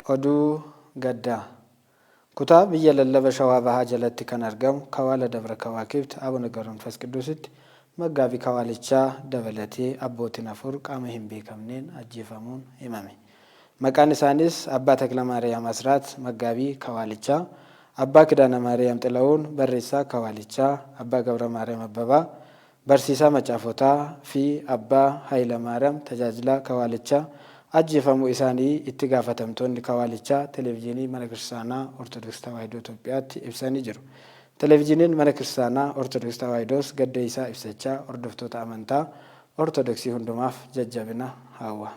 Oduu Gaddaa. Kutaa biyya lallaba Shawaa Bahaa jalatti kan argamu Kawaala Dabra Kawaakibt Abuna Gabra Manfas Qidduusitti Maggaabii Kawaalichaa dabalatee abbootiin 4 qaama hin beekamneen ajjeefamuun himame. Maqaan isaanis Abbaa Taklamaariyaam Asraat Maggaabii Kawaalichaa, Abbaa Kidaanamaariyaam Xilahuun barreessaa Kawaalichaa, Abbaa Gabramaariyaam Abbabaa barsiisaa Macaafotaa fi Abbaa Hayilamaariyaam tajaajilaa Kawaalichaa ajjeefamuu isaanii itti gaafatamtoonni Kawaalichaa Televijiinii Mana Kiristaanaa Ortodoksii Tawaahidoo Itoophiyaatti ibsanii jiru. Televijiiniin Mana Kiristaanaa Ortodoksii Tawaahidoos gadda isaa ibsachaa hordoftoota amantaa Ortodoksii hundumaaf jajjabina hawwa.